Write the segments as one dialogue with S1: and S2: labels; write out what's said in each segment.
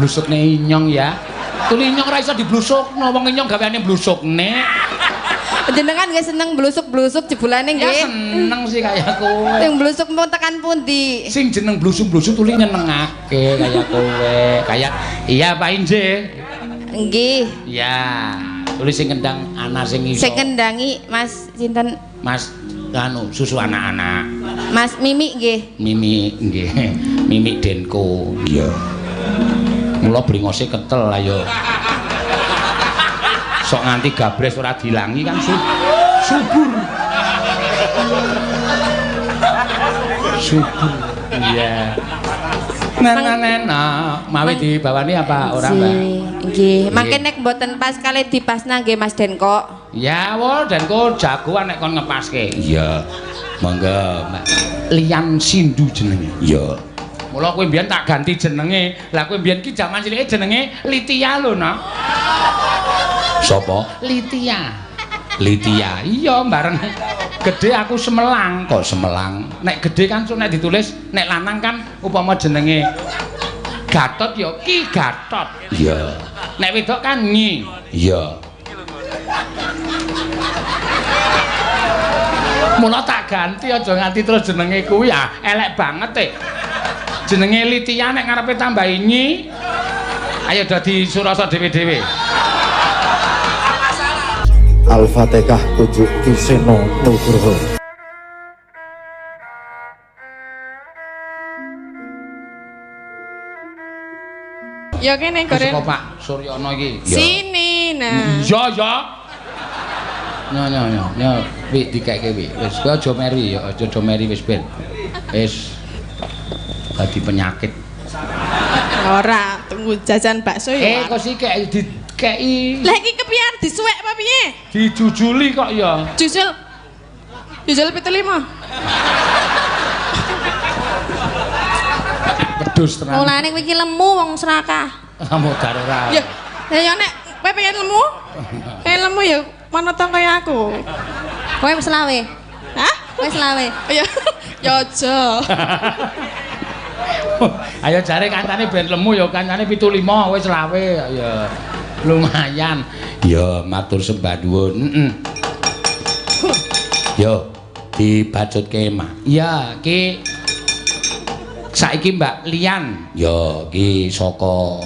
S1: Blusukne inyong ya. Tuli inyong ora iso diblusukno, wong inyong gaweane blusukne.
S2: Jenengan nggih seneng blusuk-blusuk jebulane nggih.
S1: Ya seneng sih kaya kowe.
S2: Sing blusuk mau tekan pundi?
S1: Sing jeneng blusuk-blusuk tuli nyenengake kaya kowe. Kaya iya Pak Inje.
S2: Nggih.
S1: Iya. Tuli sing kendang ana sing iso.
S2: Sing kendangi Mas sinten?
S1: Mas anu susu anak-anak.
S2: Mas Mimi nggih.
S1: Mimi nggih. Mimi Denko. Iya. Mula bringose ketel ayo. Sok nganti gabres ora dilangi kan subur. Subur. Iya. Nena mawi dibawani apa ora, Mbak?
S2: Nggih. Mangke nek mboten pas kalih dipasna nggih Mas Denko.
S1: Ya, wo Denko jagoan nek kon ngepaske. Iya. Monggo, Mbak. Lian Sindu jenenge. Iya. Mula kowe mbiyen tak ganti jenenge. Lah kowe mbiyen ki jaman cilike jenenge Litia lho, Nak. Sapa? Litia. Litia. Iya, bareng gedhe aku Semelang. Kok Semelang? Nek gedhe kan nek ditulis nek lanang kan upama jenenge Gatot ya Ki Gatot. Iya. Nek wedok kan Nyi. Iya. Mula tak ganti aja nganti terus jenenge kuwi ah elek banget e. Jenenge Litia nek ngarepe tambahi Nyi. Ayo dadi surasa dhewe-dhewe.
S3: Al-Fatihah tujuk Ki Seno Nugroho.
S4: Ya kene goreng.
S1: Saka Pak Suryono iki.
S4: Sini nah.
S1: Iya ya. Nyo nyo nyo. Nyo wi dikeke wi. Wis kowe aja meri ya, aja meri wis ben. Wis dadi penyakit.
S4: Ora, tunggu jajan bakso ya.
S1: Eh kok sik dikeki.
S4: Lah iki kepiye disuwek apa piye?
S1: Dijujuli kok ya.
S4: Jujul. Jujul 75.
S1: Pedus tenan.
S4: Mulane kowe iki lemu wong serakah.
S1: Modar ora.
S4: Ya, ya nek kowe pengen lemu? Pengen lemu ya manut kaya aku.
S2: Kowe wis selawe.
S4: Hah?
S2: Kowe selawe.
S4: Ya ya aja.
S1: Ayo jare kancane ben lemu ya kancane 75 wis selawe ya. Lumayan. Ya matur sembah nuwun. Heeh. Yo dibacutke Mak. Iya, iki saiki Mbak Lian. Ya, iki saka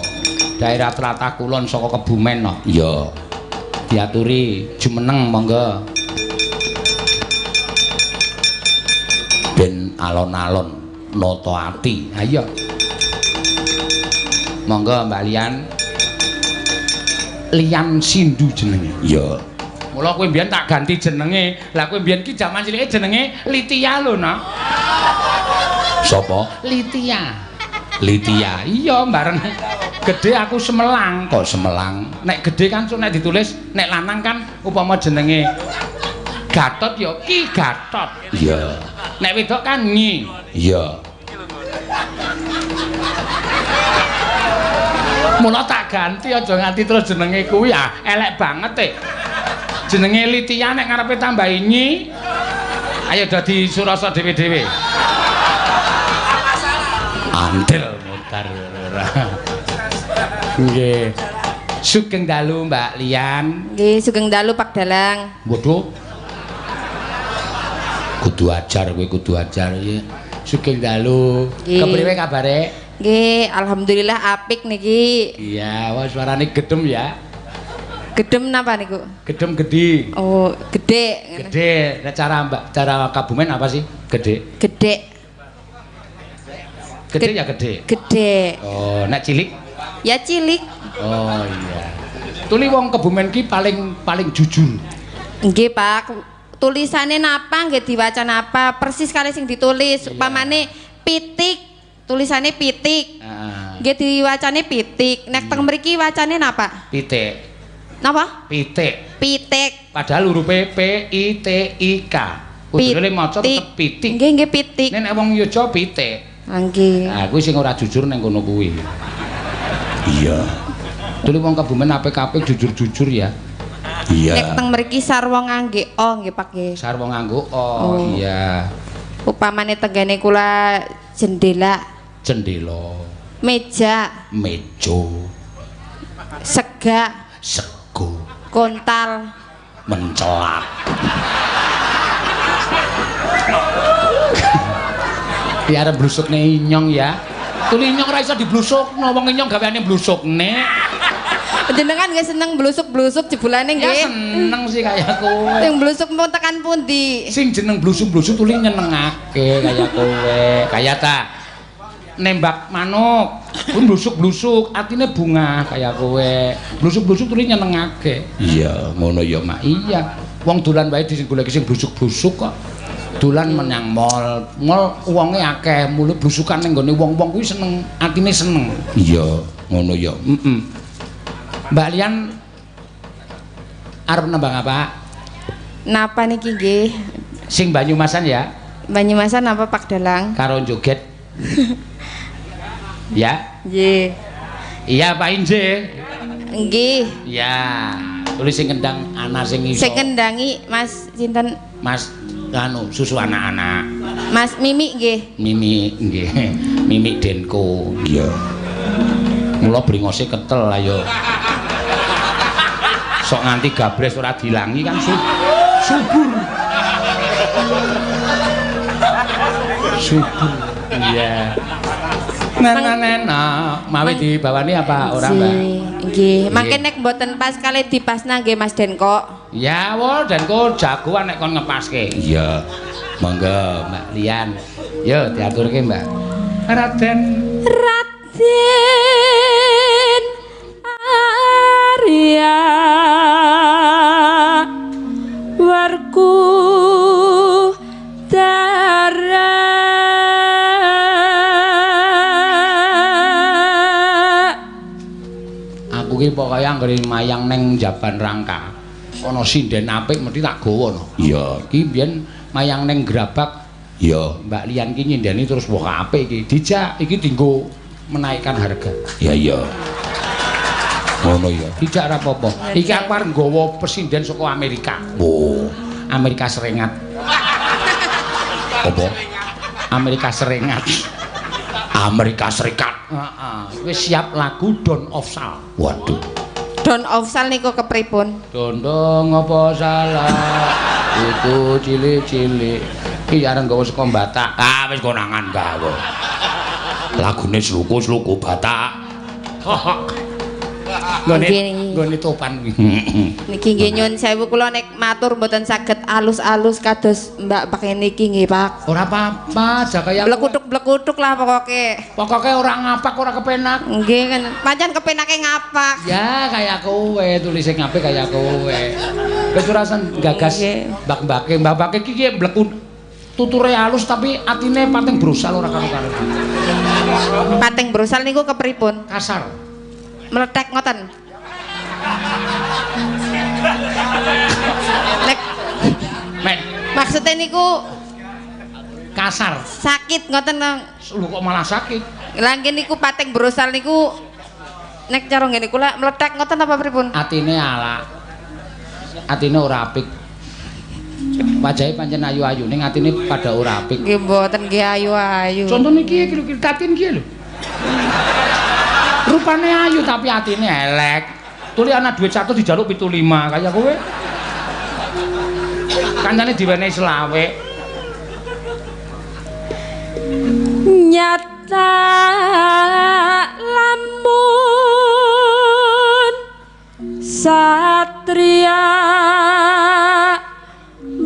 S1: daerah Tlatah Kulon saka Kebumen no. Ya. Diaturi jumeneng monggo. Ben alon-alon nata ati. Ayo. Monggo Mbak Lian. Lian Sindu jenenge. Iya. Mula kowe mbiyen tak ganti jenenge. Lah kowe mbiyen ki jaman cilike jenenge Litia lho, Nak. Sapa? Litia. Litia. Iya, bareng gedhe aku Semelang. Kok Semelang? Nek gedhe kan nek ditulis nek lanang kan upama jenenge Gatot ya Ki Gatot. Iya. Nek wedok kan Nyi. Iya. Mula tak ganti aja nganti terus jenenge kuwi ah elek banget e. Jenenge Litia nek ngarepe tambahi Nyi. Ayo dadi surasa dhewe-dhewe. Andel modar ora. Nggih. Sugeng dalu Mbak Lian.
S2: Nggih, sugeng dalu Pak Dalang.
S1: Waduh. Kudu ajar kowe kudu ajar iki. Sugeng dalu. Kepriwe kabare?
S2: Nggih, alhamdulillah apik niki.
S1: Iya, wah suarane gedem ya.
S2: Gedem napa niku?
S1: Gedem gedhi.
S2: Oh, gede.
S1: Gede. Nah, cara Mbak, cara Kabumen apa sih? Gede.
S2: Gede.
S1: Gede ya gede.
S2: Gede.
S1: Oh, nek cilik?
S2: Ya cilik.
S1: Oh iya. Tuli wong Kebumen ki paling jujur.
S2: Nggih, Pak. Tulisane napa nggih diwaca napa, persis kali sing ditulis. Upamane pitik, tulisane pitik. Nggih diwacane pitik. Nek teng mriki wacane napa?
S1: Pitik.
S2: Napa?
S1: Pitik.
S2: Pitik.
S1: Padahal hurufe P I T I K. Kudune maca tetep pitik.
S2: Nggih, nggih pitik.
S1: Nek wong Yogya pitik.
S2: Nggih.
S1: Nah, kuwi sing ora jujur ning kono kuwi. Iya. Tuli wong Kebumen apik-apik jujur-jujur ya. Iya.
S2: Nek teng mriki sarwa ngangge o nggih Pak nggih.
S1: Sarwa nganggo o. Iya.
S2: Upamane tenggene kula jendela.
S1: Jendela.
S2: Meja.
S1: Mejo.
S2: Sega.
S1: Sego.
S2: Kontal.
S1: Mencelak. Ki arep blusukne inyong ya. Tuli inyong ora iso diblusukno, wong inyong gaweane blusukne.
S2: Jenengan nggih seneng blusuk-blusuk jebulane nggih.
S1: Ya seneng sih kaya kowe.
S2: Sing blusuk mau tekan pundi?
S1: Sing jeneng blusuk-blusuk tuli nyenengake kaya kowe. Kaya ta nembak manuk, pun blusuk-blusuk, atine bungah kaya kowe. Blusuk-blusuk tuli nyenengake. Iya, ngono ya, Mak. Iya. Wong dolan wae digoleki sing blusuk-blusuk kok. Dolan menyang mall, mall wonge akeh, mule blusukan ning nggone wong-wong kuwi seneng, atine seneng. Iya, ngono ya. Heeh. Mbak Lian arep nembang apa?
S2: Napa niki nggih?
S1: Sing Banyumasan ya?
S2: Banyumasan apa Pak Dalang?
S1: Karo joget. Ya?
S2: Nggih.
S1: Iya Pak Inje.
S2: Nggih.
S1: Iya. Tulis sing kendang ana sing iso.
S2: Sing kendangi Mas sinten?
S1: Mas anu susu anak-anak.
S2: Mas Mimi nggih.
S1: Mimi nggih. Mimi Denko. Iya. Mula bringose ketel ayo. Sok nganti gabres ora dilangi kan subur. Subur. Iya. Nena mawi dibawani apa ora, Mbak?
S2: Nggih. Mangke nek mboten pas kalih dipasna nggih Mas Denko.
S1: Ya, wo Denko jagoan nek kon ngepaske. Iya. Monggo Mbak Lian. Yo diaturke, Mbak. Raden
S4: Raden Arya Werku Dara.
S1: Aku ki pokoke anggere mayang ning Jaban Rangka ana sinden apik mesti tak gawa no. Iya, iki biyen mayang ning Grabak. Iya, Mbak Lian ki nyindeni terus wah apik iki. Dijak iki dienggo menaikkan harga. Iya, iya. Ngono ya. Dijak ora apa-apa. Iki aku arep nggawa pesinden saka Amerika. Oh, Amerika Seringat. Apa? Amerika Seringat. Amerika Serikat. Heeh. Wis siap lagu Don of Sal. Waduh.
S2: Don of Sal niku kepripun?
S1: Dondong apa salah? Itu cilik-cilik. Iki arep nggawa saka Batak. Ah, wis konangan gawe. Lagune sluku-sluku Batak. Nggone nggone topan kuwi.
S2: Niki nggih nyun sewu kula nek matur mboten saged alus-alus kados Mbak pakai niki nggih, Pak.
S1: Ora apa-apa, aja kaya
S2: blekutuk-blekutuk lah pokoke.
S1: Pokoke ora ngapak ora kepenak.
S2: Nggih kan. Pancen kepenake ngapak.
S1: Ya kaya kowe, tulise ngape kaya kowe. Wis ora sen gagas mbak-mbake, mbak-mbake iki ki blekut tuture halus tapi atine pating brosal ora karo-karo.
S2: Pating brosal niku kepripun?
S1: Kasar.
S2: Meletek ngoten. Nek
S1: mek
S2: maksudnya niku
S1: kasar.
S2: Sakit ngoten.
S1: Lho kok malah sakit?
S2: Lah nggih niku pating brosal niku nek cara ngene kula meletek ngoten apa pripun?
S1: Atine alak. Atine ora apik. Wajahe pancen ayu-ayu ning atine pada ora apik.
S2: Nggih mboten nggih ayu-ayu.
S1: Contone iki iki Tatin iki lho. Rupane ayu tapi atine elek. Tuli ana dhuwit 1 dijaluk 75 kaya kowe. Kancane diwenehi selawe.
S4: Nyata lamun satria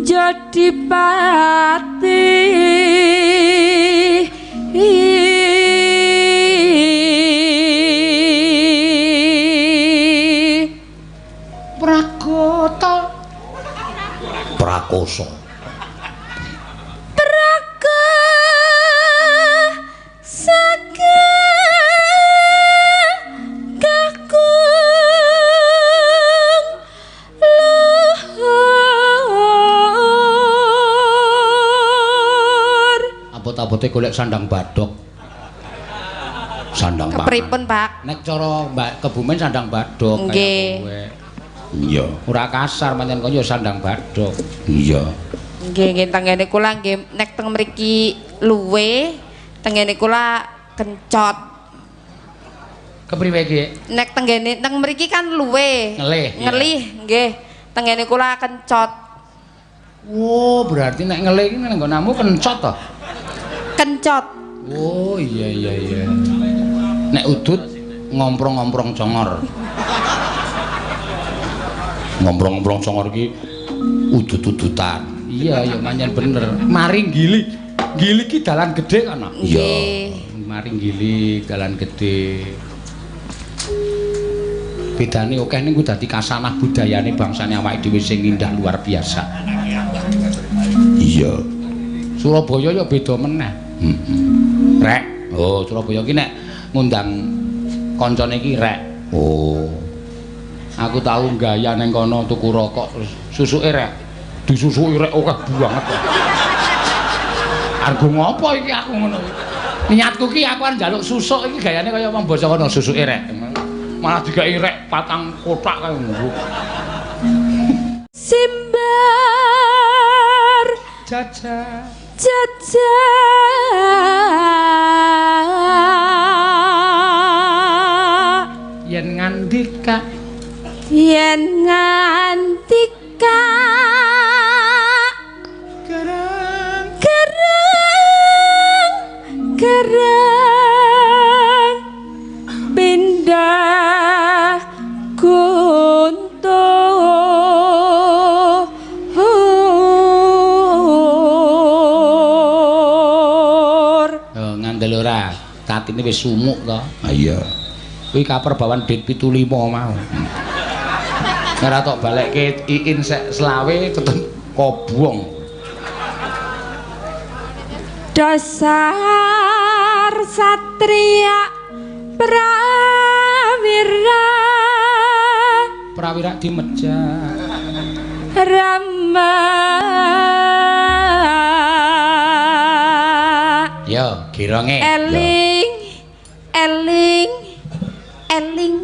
S4: jadi pati.
S1: Prakota Prakosa
S4: Prakosa kakung luhur.
S1: Abot-abote golek sandang badhok. Sandang pangan.
S2: Kepripun, Pak?
S1: Nek cara Mbak Kebumen sandang badhok kaya kowe. Iya, ora kasar pancen kaya sandang badhok. Iya.
S2: Nggih, nggih tengene kula nggih nek teng mriki luwe, tengene kula kencot.
S1: Kepriwe iki?
S2: Nek tenggene teng mriki kan luwe.
S1: Ngelih.
S2: Ngelih nggih. Tenggene kula kencot.
S1: Oh, berarti nek ngelih iki nang nggonamu kencot to?
S2: Kencot.
S1: Oh, iya iya iya. Nek udut ngomprong-ngomprong congor. Ngomprong-ngomprong congor iki udut-udutan. Iya, ya manyen bener. Mari nggili. Nggili ki dalan gedhe kono.
S2: Iya.
S1: Mari nggili dalan gedhe. Bedane akeh ning ku dadi kasanah budayane bangsane awake dhewe sing indah luar biasa. Iya. Surabaya ya beda meneh. Heeh. Rek. Oh, Surabaya ki nek ngundang kancane iki rek. Oh. Aku tau gaya ning kono tuku rokok susuke rek. Disusuki rek akeh banget. Argo ngopo iki aku ngono. Niatku ki aku arep njaluk susuk iki gayane kaya wong basa kono susuke rek. Malah digawe rek patang kotak kae ngono.
S2: Simbar
S1: jajah
S2: jajah
S1: yen ngandika
S2: yen ngandika
S1: gereng
S2: gereng gereng pindah guntur.
S1: Oh, ngandel ora, tatine wis sumuk to. Ha iya. Kuwi kaperbawan dit 75 mau. Ora tok balekke iin sek selawe tetep kobong.
S2: Dasar satria prawira
S1: prawira dimejak
S2: Rama.
S1: Yo gironge
S2: eling eling eling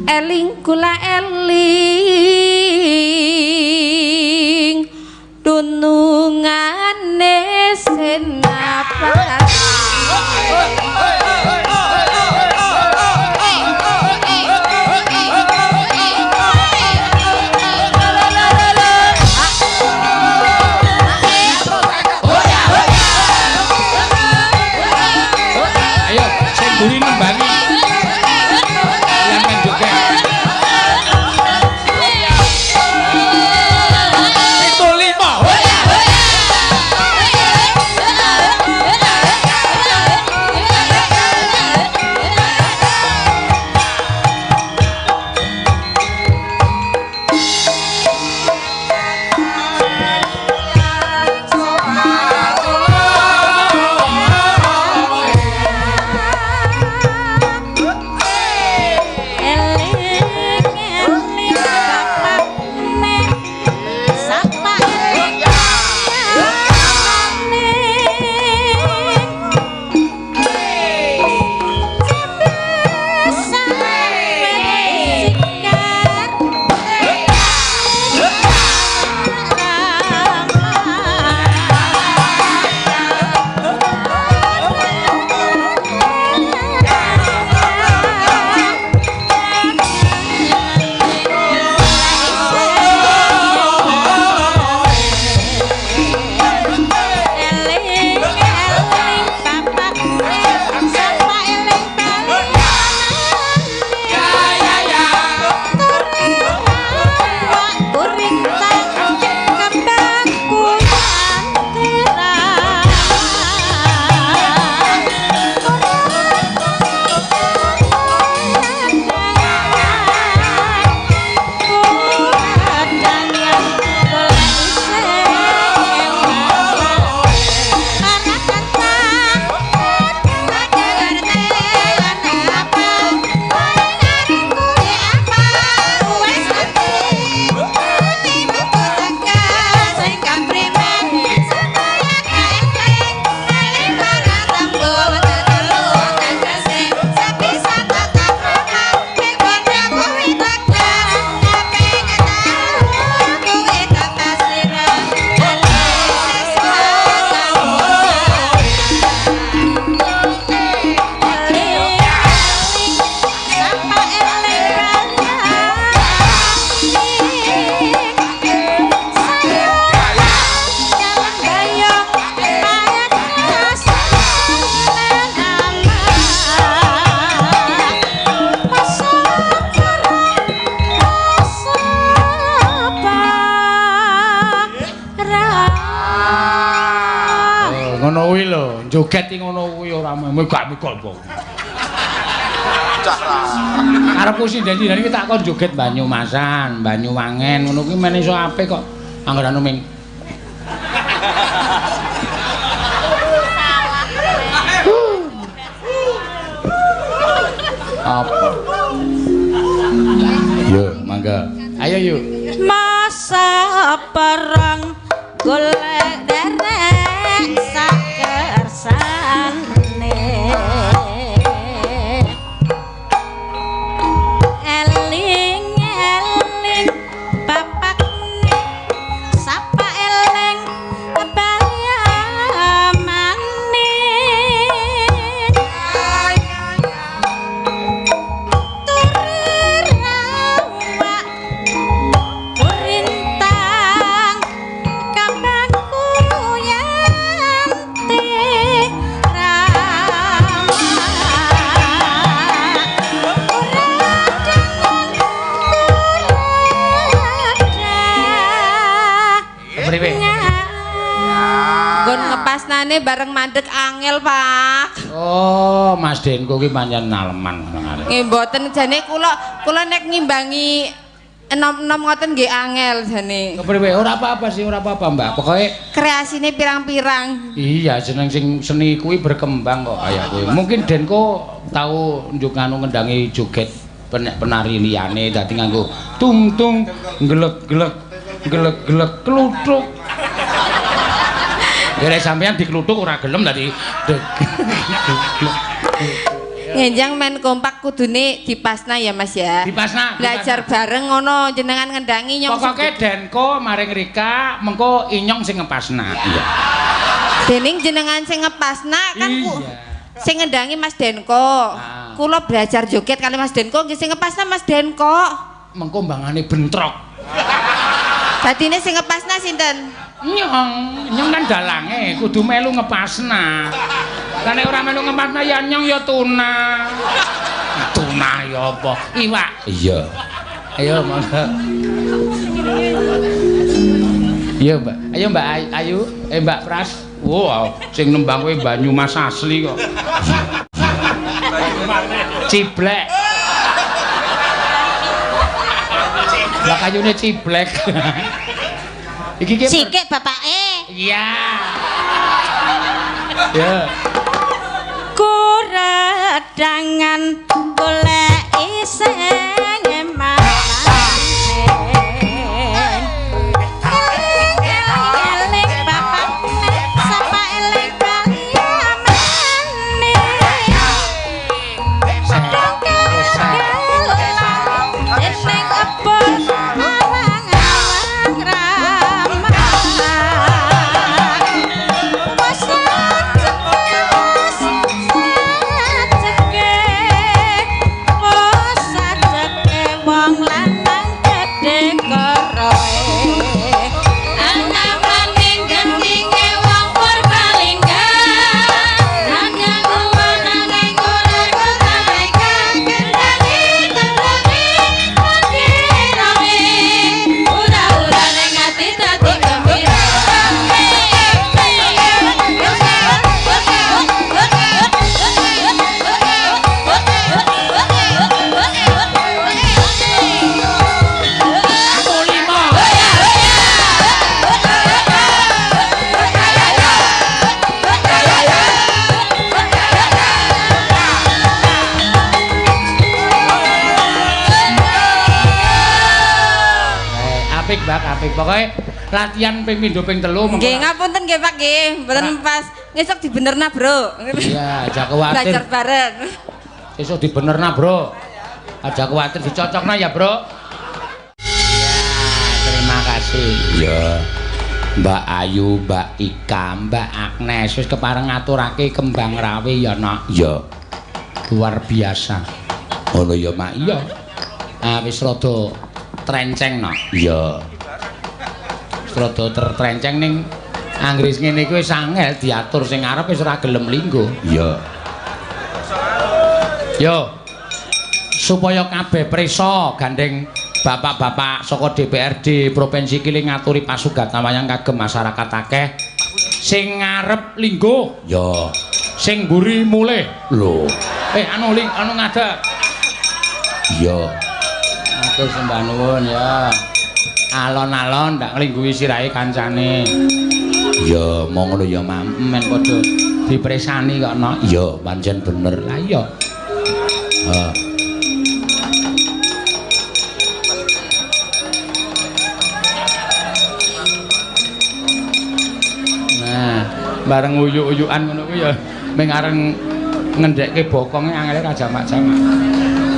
S2: eling kula eling dunungane senapati.
S1: Ayo sing mburi nembangi. Yang joget.
S5: 75.
S1: Joget iki ngono kuwi ora megak-megak kok. Karepku sinden-sinden iki tak kon joget Banyumasan, Banyuwangen ngono kuwi men iso apik kok. Angger anu ming apa? Yo, mangga. Ayo yuk.
S5: Masa perang golek derek sakersane. Eling-eling bapakne sapa eling baliamane. Turirawa Purintang kambangku yanti rama.
S1: Kepriwe?
S2: Nggon ngepasnane bareng mandek angel, Pak.
S1: Oh, Mas Denko ki pancen naleman ngono arek.
S2: Nggih mboten jane kula nek ngimbangi enom-enom ngoten nggih angel jane.
S1: Kepriwe? Ora apa-apa sih, ora apa-apa, Mbak. Pokoke
S2: Kreasine pirang-pirang.
S1: iya jeneng sing seni kuwi berkembang kok kaya kuwi. Mungkin Denko tau njuk nganu ngendangi joget penari liyane dadi nganggo tung-tung glek-glek glek-glek kluthuk. Ya nek sampeyan dikluthuk ora gelem dadi
S2: Ngenjang men kompak kudune dipasna ya Mas ya.
S1: Dipasna.
S2: Belajar bareng ngono jenengan ngendangi nyong.
S1: Pokoke Denko maring Rika mengko inyong sing ngepasna. Iya.
S2: Dening jenengan sing ngepasna kan ku
S1: Iya.
S2: sing ngendangi Mas Denko.
S1: Ah.
S2: Kula belajar joget kali Mas Denko nggih sing ngepasna Mas Denko.
S1: Mengko mbangane bentrok.
S2: Dadine sing ngepasna sinten?
S1: Nyong, nyong kan dalange kudu melu ngepasna. Lah nek ora melu ngepasna ya nyong ya tuna. Tuna ya apa? Iwak. Iya. Ayo monggo. Iya, Mbak. Ayo Mbak Ayu, Mbak Pras. Wow, sing nembang kowe Banyumas asli kok. Ciblek. Lah kayune ciblek. Iki ki
S5: Sikik bapake.
S1: Iya. Ya.
S5: Kuredangan golek iseng emane. Eling bapakne sapa eling baliyamane. Eneng ebol awang-awang ramah. Wong lanang gedhe koroe.
S6: Ana maning gendinge wong Purbalingga. Nanyang wenange ora ketaika kendali tembunge pangirane. Ura-ura ning ati dadi gembira.
S1: Apik, Mbak, apik. Pokoke latihan ping pindho ping telu mengko.
S2: Nggih ngapunten nggih Pak nggih, mboten pas ngesuk dibenerna, Bro.
S1: Iya, aja kuwatir.
S2: Belajar bareng.
S1: Sesuk dibenerna, Bro. Aja kuwatir dicocokna ya, Bro. Iya, terima kasih. Iya. Mbak Ayu, Mbak Ika, Mbak Agnes wis kepareng ngaturake kembang rawe ya, Nak. Iya. Luar biasa. Ngono ya, Mak. Iya. Ah wis rada trenceng, Nak. Iya. Wis rada tertrenceng ning anggris ngene iki wis angel diatur sing arep wis ora gelem lingguh. Iya. Yo. Supaya kabeh prisa gandeng bapak-bapak saka DPRD provinsi iki ngaturi pasugatan wayang kagem masyarakat akeh sing ngarep lingguh. Ya. Sing mburi mulih. Lho. Anu ling anu ngadeg. Iya. Matur sembah nuwun ya. Alon-alon ndak nglingguhi sirahe kancane. Iya, mong ngono ya men padha dipresani kok no. Iya, pancen bener. Lah iya. Heeh. Nah, bareng uyuk-uyukan ngono kuwi ya ming areng ngendhekke bokonge angele ra jamak-jamak.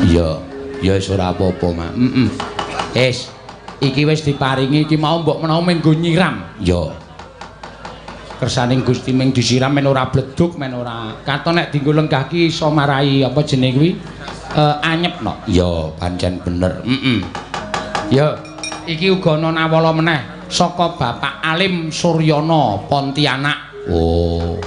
S1: Iya, ya wis ora apa-apa, Mak. Heeh. Wis, iki wis diparingi iki mau mbok menawa mung nggo nyiram. Iya. Kersaning Gusti ming disiram men ora bleduk, men ora katon nek dienggo lenggah ki iso marai apa jenenge kuwi anyep no. Iya, pancen bener. Heeh. Ya, iki uga ana nawala meneh saka Bapak Alim Suryono Pontianak. Oh.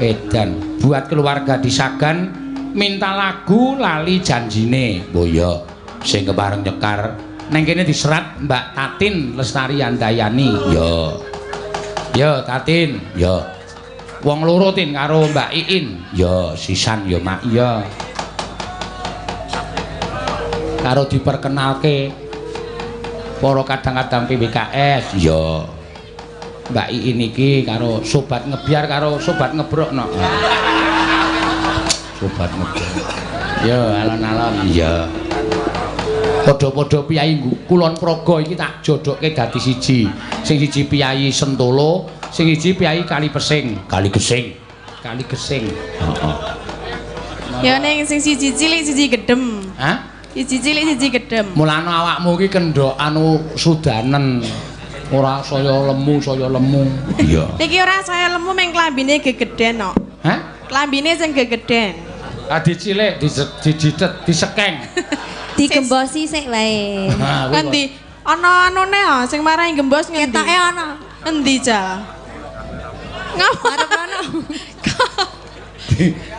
S1: Edan buat keluarga di Sagan minta lagu Lali Janjine. Oh iya, sing kepareng nyekar neng kene diserat Mbak Tatin Lestari Andayani. Ya. Ya Tatin, ya. Wong loro Tin karo Mbak Iin. Ya, sisan ya Mak. Ya. Karo diperkenalke para kadang-kadang PWKS. Ya. Mbak Iin iki karo sobat ngebiar karo sobat ngebrok no. Sobat ngebrok. Ya, alon-alon. Ya. Padha-padha piyayi Kulon Progo iki tak jodohke dadi siji. Sing siji piyayi Sentolo, sing siji piyayi Kali Pesing. Kali Gesing. Kali Gesing. Heeh.
S4: Ya ning sing siji cilik siji gedem.
S1: Hah?
S4: Siji cilik siji gedem.
S1: Mulane awakmu iki kendhok anu sudanen. Ora saya lemu, saya lemu. Iya.
S4: Iki ora saya lemu meng klambine gegeden kok.
S1: Hah?
S4: Klambine sing gegeden.
S1: Adi cilik dijitet, disekeng.
S2: Digembosi sik wae.
S4: Endi? Ana anune ha sing marai gembos ngendi?
S2: Ketoke ana.
S4: Endi, Jal? Ngapa?
S2: Arep ana.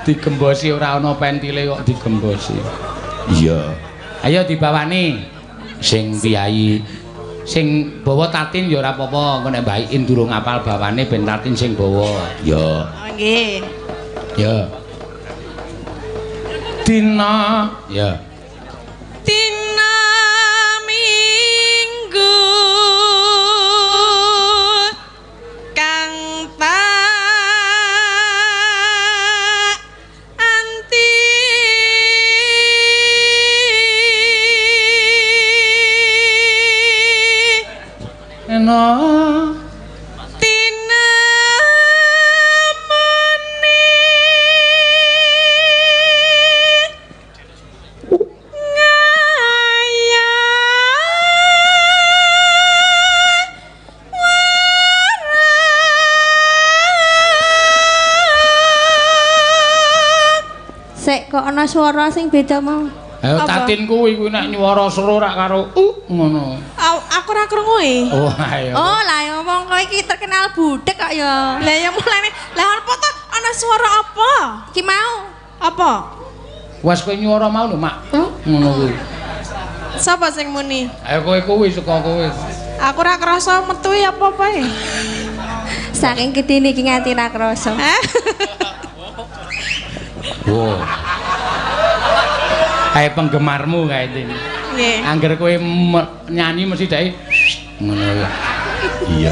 S1: Digembosi ora ana pentile kok digembosi. Iya. Ayo dibawani sing piyayi sing bawa Tatin ya ora apa-apa, engko nek Mbak Iin durung apal bawane ben Tatin sing bawa. Ya.
S4: Oh nggih.
S1: Ya. Dina ya.
S4: Dina Minggu kang tak anti
S1: eno
S2: Sik kok ana swara sing beda mau.
S1: Ayo Tatin kuwi kuwi nek nyuwara seru rak karo ngono.
S4: Aku ora krungu e.
S1: Oh ayo.
S2: Oh lah wong kowe iki terkenal budek kok ya.
S4: Lah ya mulane lah apa to ana suara apa?
S2: Iki mau.
S4: Apa?
S1: Wes kowe nyuwara mau lho, Mak. Ngono kuwi.
S4: Sapa sing muni?
S1: Ayo kowe kuwi saka kowe.
S4: Aku ora krasa metu ya apa-apa e.
S2: Saking gedene iki nganti ra krasa.
S1: Wow. Kae penggemarmu kae Tin.
S4: Nggih.
S1: Angger kowe nyanyi mesti dhek ngono ya. Iya.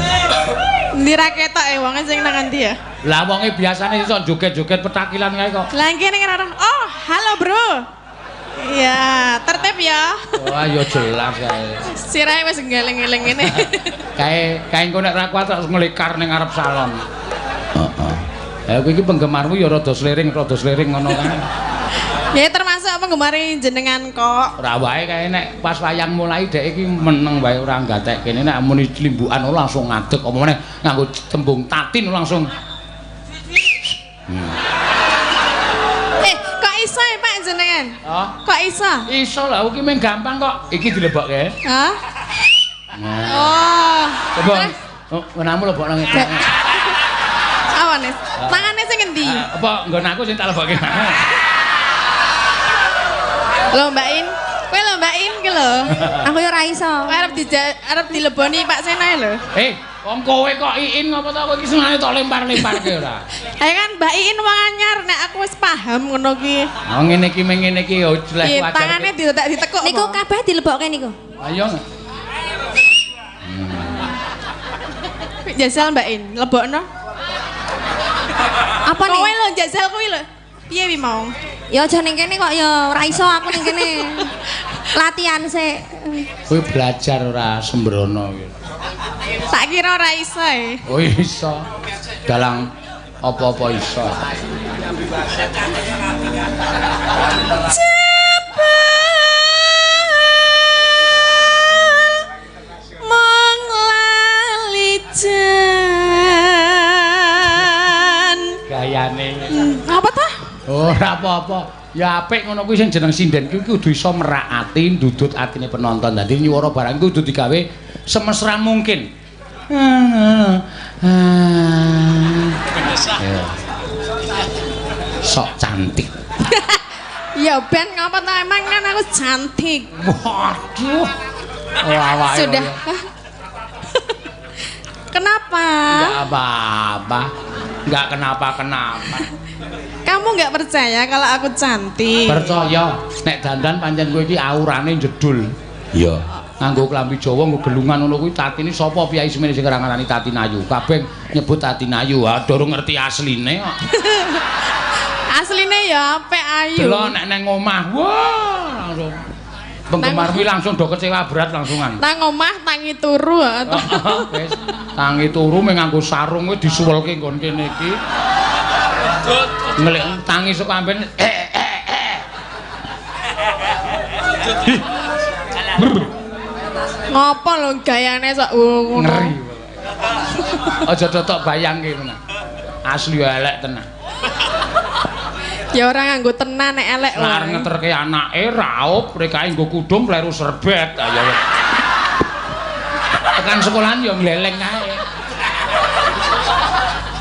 S4: Endi ra ketok e wonge sing nang endi ya?
S1: Lah wonge biasane iso joget-joget petakilan kae kok.
S4: Lah iki ning ora. Oh, halo bro. Iya, tertib ya.
S1: Wah, ya jelas kae.
S4: Sirahe wis ngeleng-ngeleng ngene.
S1: Kae kae engko nek ra kuat terus nglikar ning ngarep salon. Heeh. Ha kowe iki penggemarmu ya rada sliring ngono kae.
S4: Ya termasuk penggemar jenengan kok.
S1: Ora wae kae nek pas wayang mulai dhek iki meneng wae ora gatek kene nek muni limbukan langsung ngadeg apa meneh nganggo tembung Tatin langsung.
S4: Kok iso ya Pak jenengan?
S1: Hah?
S4: Kok iso?
S1: Iso lah iki mung gampang kok. Iki dilebokke.
S4: Hah?
S1: Nah.
S4: Oh.
S1: Coba. Oh, nggonamu lebokno ngene.
S4: Awane. Tangane sing endi?
S1: Apa nggon aku sing tak lebokke?
S4: Lho Mbak In, kowe lho Mbak In ki lho.
S2: Aku yo ora iso.
S4: Kowe arep dileboni Pak Sena lho.
S1: Wong kowe kok Iin ngopo to kowe iki senengane tok lempar-lemparke ora?
S4: Ayo kan Mbak Iin wong anyar nek aku wis paham ngono ki.
S1: Oh ngene iki mengene iki ya jelek wajar.
S4: Tangane diletak ditekuk.
S2: Niku kabeh dilebokke niku.
S1: Ayo.
S4: Jajal Mbak In, lebokno.
S2: Apa nih?
S4: Kowe lho jajal kuwi lho. Piye wi mau?
S2: Ya aja ning kene kok ya ora iso aku ning kene. Latihan sik.
S1: Kowe belajar ora sembrono kuwi.
S4: Tak kira ora iso e.
S1: Oh iso. Dalang apa-apa iso.
S4: Mong lali jan.
S1: Gayane.
S4: Apa ta?
S1: Ora apa-apa. Ya apik ngono kuwi sing jeneng sinden kuwi kudu iso merak ati, ndudut atine penonton. Dadi nyuwara barang kuwi kudu digawe semesra mungkin. Ya. Sok cantik.
S4: Ya ben ngapa ta emang kan aku cantik.
S1: Waduh. Oh, awake.
S4: Sudah. Kenapa?
S1: Enggak apa-apa. Enggak kenapa-kenapa.
S4: Kamu nggak percaya kalau aku cantik?
S1: Percaya. Nek dandan pancen kowe iki aurane jedul. Iya. Nganggo klambi Jawa, nggo gelungan ngono kuwi Tatine sapa piyai semene sing ngarani Tatin Ayu? Kabeh nyebut Tatin Ayu. Ah, durung ngerti asline kok.
S4: Asline ya apik ayu.
S1: Delok nek nang omah, wah langsung penggemar kuwi langsung do kecewa berat langsungan.
S4: Nang omah tangi turu.
S1: Wis tangi turu mung nganggo sarung kuwi disuwelke nggon kene iki. Ngelik tangi saka amben.
S4: Ngopo lho gayane sok ngono.
S1: Ngeri. Aja totok bayangke tenan. Asli elek tenan.
S4: Ya ora nganggo tenan nek elek wae.
S1: Lah ngeterke anake raup, rekae nggo kudung kleru serbet. Ayo. Tekan sekolahan ya ngleleng kae.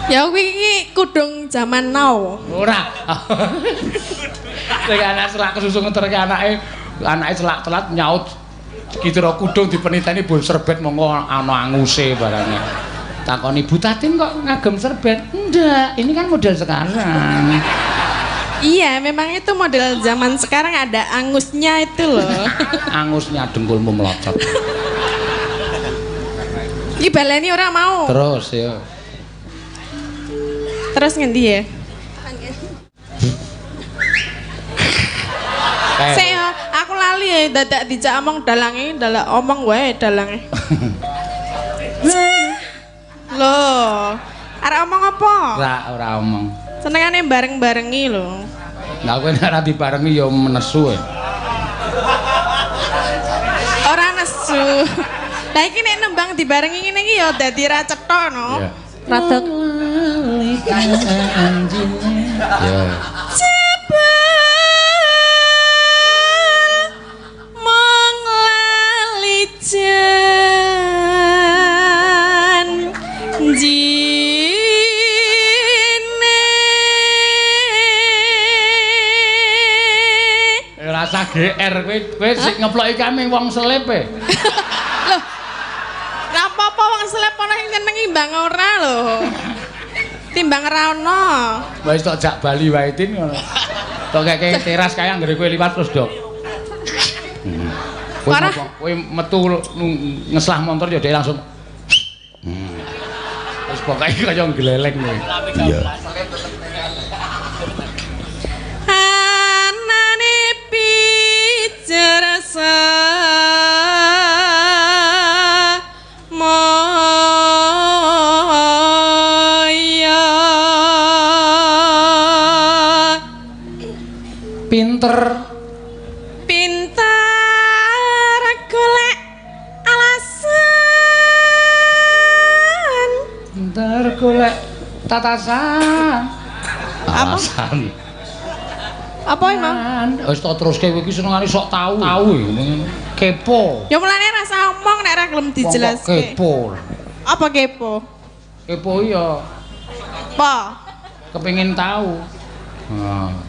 S4: Ya kuwi iki kudung jaman now.
S1: Ora. Sing anak selak kesusu ngeterke anake, anake selak telat nyaut kira kudung dipeniteni bol serbet monggo ana anguse barangnya. Takoni Bu Tatin kok ngagem serbet? Ndak, ini kan model sekarang.
S4: Iya, memang itu model zaman sekarang ada angusnya itu loh.
S1: Angusnya dengkulmu melocot.
S4: Iki baleni ora mau.
S1: Terus ya.
S4: Terus ngendi ya? Saya aku lali ya dadak dijak omong dalange, dalak omong wae dalange. Loh, arek omong apa?
S1: Ora omong.
S4: Senengane bareng-barengi lho.
S1: Lah kowe nek ora dibarengi ya menesu ya.
S4: Ora nesu. Lah iki nek nembang dibarengi ngene iki ya dadi ra cetha no.
S1: Yeah.
S2: Rada
S1: ya.
S4: Jebul mong lali jan jine.
S1: Rasa GR kowe kowe sing ngeploki kami wong selip e.
S4: Loh. Ra apa-apa wong selip ana sing nyenengi mbang ora lho. Timbang ra ono.
S1: Wis tok jak bali wae Tin ngono. Tok keke teras kae anggere kowe liwat terus, Dok. Kowe kowe metu ngeslah motor ya dhek langsung. Wis pokoke kaya ngleleng kowe. Iya.
S4: Anane pijersa moya.
S1: Pinter
S4: pinter golek alasan,
S1: pinter golek tatasan. Alasan
S4: apa emang?
S1: Wis tok teruske kowe iki senengane sok tau. Tau kepo.
S4: Ya mulane rasa omong nek ora gelem dijelaske.
S1: Kepo.
S4: Apa kepo?
S1: Kepo iya.
S4: Apa?
S1: Kepengin tahu.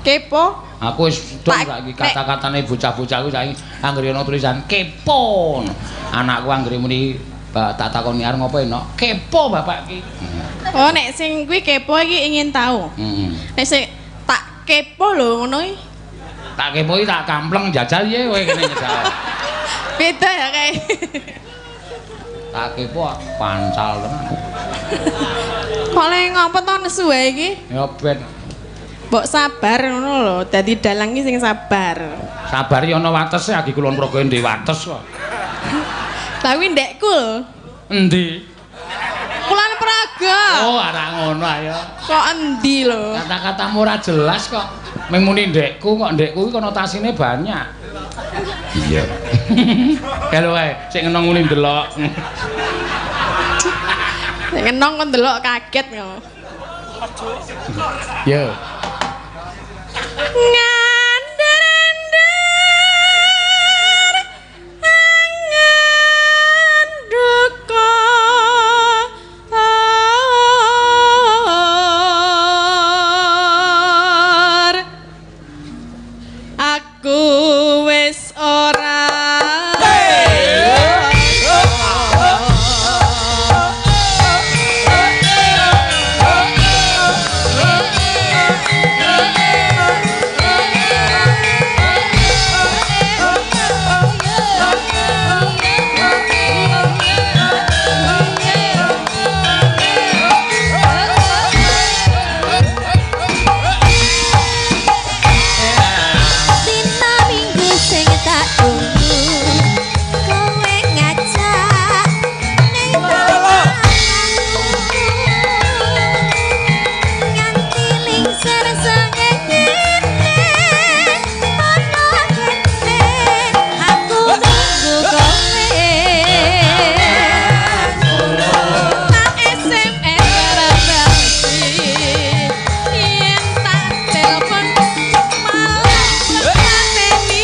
S4: Kepo.
S1: Aku wis dong saiki kata-katane bocah-bocah ku saiki anggere ana tulisan kepo. Anakku anggere muni Tak takoni arep ngopo enak? Kepo bapak iki.
S4: Oh, nek sing kuwi kepo iki ingin tahu.
S1: Heeh.
S4: Nek sing tak kepo lho ngono iki.
S1: Tak kepo iki tak kampleng jajal ye kowe kene jajal.
S4: Beda ya kae.
S1: Tak kepo pancal tenan.
S4: Kok le ngopo to nesu wae iki?
S1: Ya ben.
S4: Mbok sabar ngono lho, dadi dalang iki sing sabar.
S1: Sabar ya ana watese, agi Kulon Progo ndek wates kok.
S4: Lah kuwi ndekku lho.
S1: Endi?
S4: Kulon Progo.
S1: Oh, ora ngono ayo.
S4: Kok endi lho?
S1: Kata-katamu ora jelas kok. Mung muni ndekku kok ndekku iki konotasine banyak. Iya. Kalau wae sing ngenong muni ndelok.
S4: Sing ngenong kok ndelok kaget kok.
S1: Yo.
S4: Ngandar-andar angan duka aku wis ora
S5: Dina minggu sing tak tunggu kowe ngajak ning tawanku nganti lingsir sengene ana kene aku nunggu kowe
S4: tak SMS ora balesi yen tak telepon malah pateni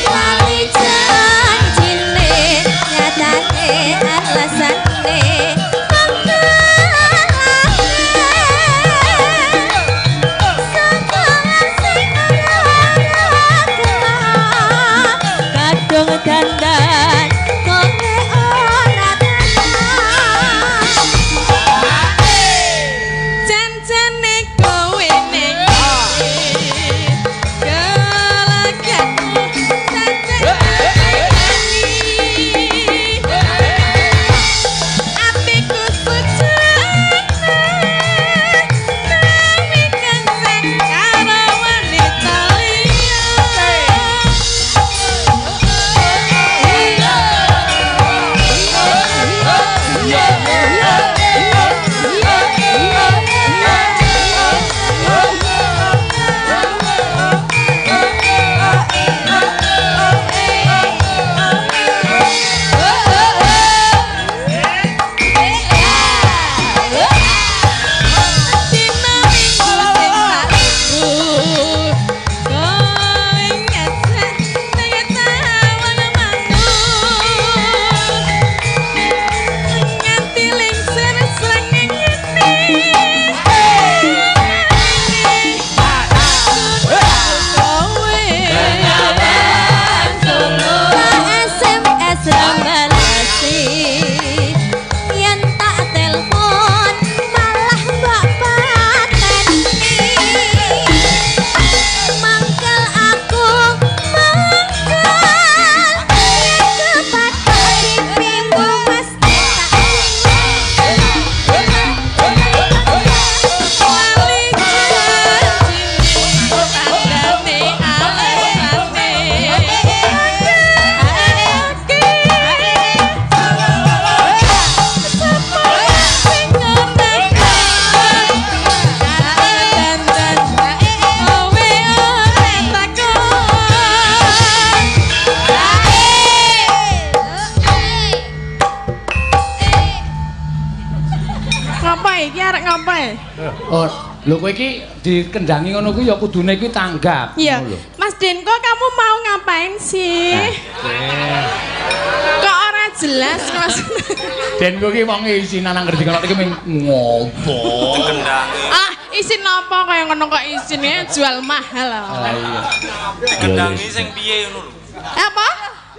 S5: Lali janjine nyatane alasane kadung dandan kowe ora tenang.
S4: Janjane kowe ning gelagatmu janjane atiku sujana nawi kencan karo wanita liya. Dina minggu sing tak tunggu kowe ngajak ning tawang mangu nganti lingsir srengenge kowe
S5: Tak SMS ra balesi yen tak telepon malah mbok pateni mangkel aku mangkel yen kepatok pipimu mesti tak
S4: Lali janjine tandane alasane Ngapa iki arek ngapa?
S1: Oh, lho kowe iki dikendangi ngono kuwi ya kudune kuwi tanggap.
S4: Iya.
S1: Ngono lho.
S4: Mas Denko kamu mau ngapain sih?
S1: Eh,
S4: Kok ora jelas Mas?
S1: Den kowe iki wong isinan nang ngerti ngono iki ming ngopo.
S7: Dikendangi.
S4: Ah, isin apa kaya ngono kok isine jual mahal.
S1: Ah iya.
S7: Dikendangi sing piye ngono lho.
S4: Apa?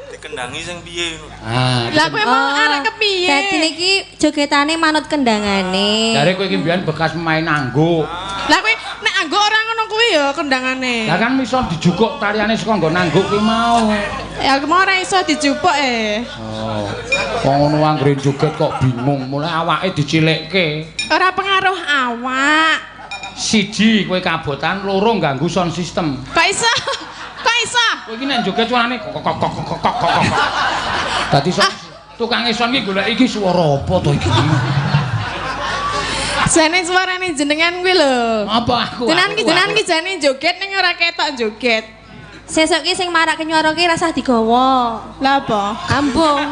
S7: Dikendangi sing piye ngono.
S1: Ah,
S4: Lah kowe mau arek kepiye?
S5: Dadi niki jogetane manut kendangane.
S1: Jare kowe iki mbiyen bekas pemain angguk.
S4: Lah kowe nek angguk ora ngono kuwi ya kendangane.
S1: Lah kan iso dijukuk tariane saka nggon angguk kuwi mau.
S4: Ya aku mau ora iso dijupuk eh.
S1: Oh. Wong ngono anggere joget kok bingung, mulai awake dicilikke.
S4: Ora pengaruh awak.
S1: Siji kowe kabotan, loro ganggu sound system.
S4: Kok iso? Kok iso?
S1: Kowe iki nek joget suarane kok kok kok kok kok kok. Dadi sok tukange sound iki golek iki swara apa to iki?
S4: Jane suarane jenengan kuwi lho.
S1: Apa aku?
S4: Jenengan ki jane joget ning ora ketok joget.
S5: Sesuk ki sing marake nyuara ki rasah digawa.
S4: Lah apa?
S5: Ambung.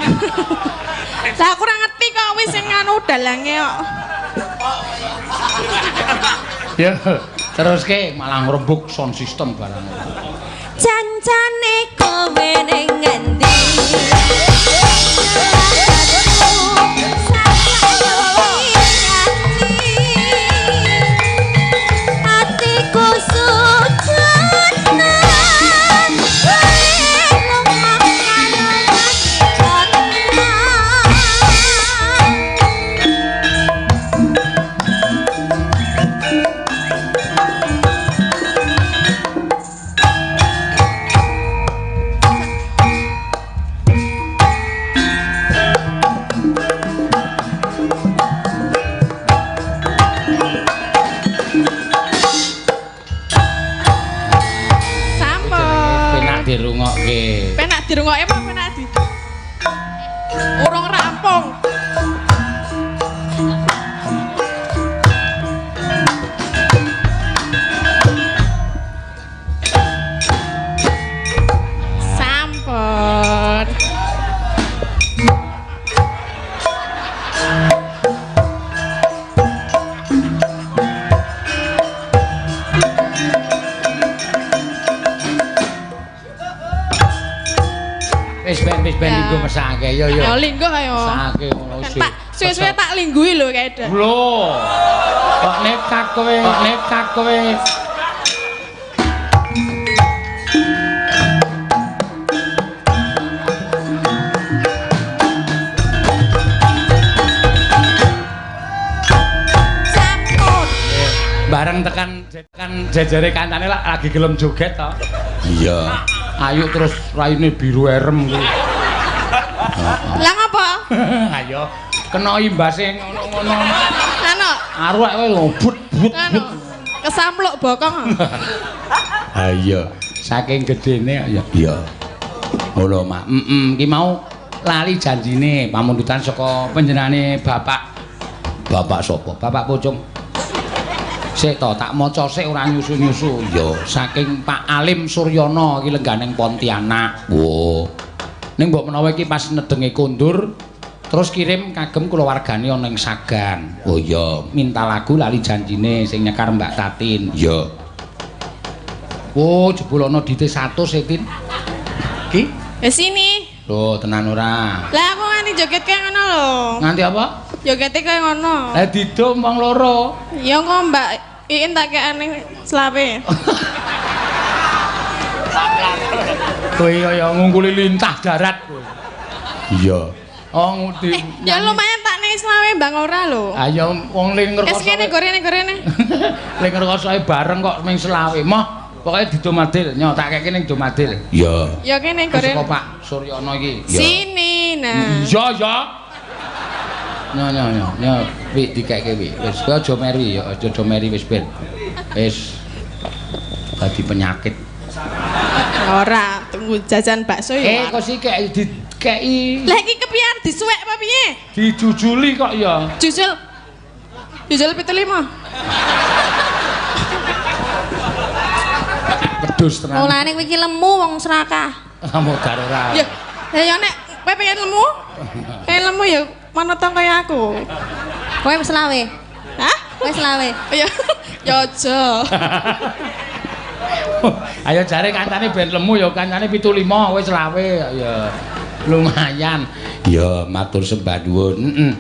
S4: Lah aku ora ngerti kok wis sing anu dalange kok.
S1: Ya, teruske malah ngrembug sound system barang.
S5: Jancane kowe ning ngendi? Atiku sujudna lumah karo.
S4: Sampun.
S1: Penak dirungokke.
S4: Penak dirungokke apa penak di Urung rampung. Sampun.
S1: Wis ben
S4: Ya.
S1: linggo mesake. Yo yo.
S4: Ya lingguh ayo.
S1: Mesake ngono sih.
S4: Tak suwe-suwe tak lingguhi lho kae.
S1: Lho. Kok nekat kowe, kok nekat kowe.
S5: Sampun.
S1: Bareng tekan tekan jejere kancane lak lagi gelem joget to. Iya. Ayo terus raine biru erem kuwi.
S4: Lah ngopo?
S1: Ayo kena imbase ngono-ngono.
S4: Anu,
S1: Arwah kowe lho but but
S4: anu.
S1: but.
S4: Kesampluk bokong.
S1: Ha iya, saking gedene ya. Iya. Ngono, Mak. Heeh, ki mau lali janjine pamundutan saka panjenengane Bapak. Bapak sapa? Bapak Pocong. Sik to, tak maca sik ora nyusu-nyusu. Ya, saking Pak Alim Suryono iki lengganing Pontianak. Wo. Ning mbok menawa iki pas nedenge kondur terus kirim kagem kulawargane ana ing Sagan. Oh iya, minta lagu lali janjine sing nyekar Mbak Tatin. Iya. Oh, jebul ana dite 100 e, Tin. Ki?
S4: Ya sini.
S1: Lho, tenan ora.
S4: Lah aku nganti joget kaya ngono lho.
S1: Nganti apa?
S4: Jogete kaya ngono.
S1: Lah didum wong loro.
S4: Ya engko Mbak Iin tak kekane selawe.
S1: Kowe kaya ngungkuli lintah darat kowe. Iya. Oh, ngudi.
S4: Ya lumayan tak nek selawe Bang ora lho.
S1: Ayo wong ling
S4: Wis
S1: ngrekoso.
S4: kene gorene gorene.
S1: Ling ngrekosoe bareng kok ming selawe. Moh, pokoke didomadil. Nyo tak keke ning domadil. Iya.
S4: Ya kene
S1: Wis
S4: gorene.
S1: kok Pak Suryono iki.
S4: Sini nah.
S1: Iya, ya. Nyo nyo nyo, nyo wi dikeke wi. Wis kowe aja meri ya, aja meri wis ben. Wis dadi penyakit.
S4: Ora, tunggu jajan bakso ya.
S1: Kok sik dikeki
S4: Lah iki kepiye disuwek apa piye?
S1: dijujuli kok ya.
S4: Jujul. Jujul 75.
S1: Pedus tenan.
S5: Mulane kowe iki lemu wong serakah.
S1: Modar ora.
S4: Ya, ya ya nek kowe pengen lemu? Pengen lemu ya manut kaya aku.
S5: Kowe selawe.
S4: Hah?
S5: Kowe selawe.
S4: Ya, ya aja.
S1: Ayo jare kancane ben lemu ya kancane 75 wis lawe ya. Lumayan. Ya matur sembah nuwun. Heeh.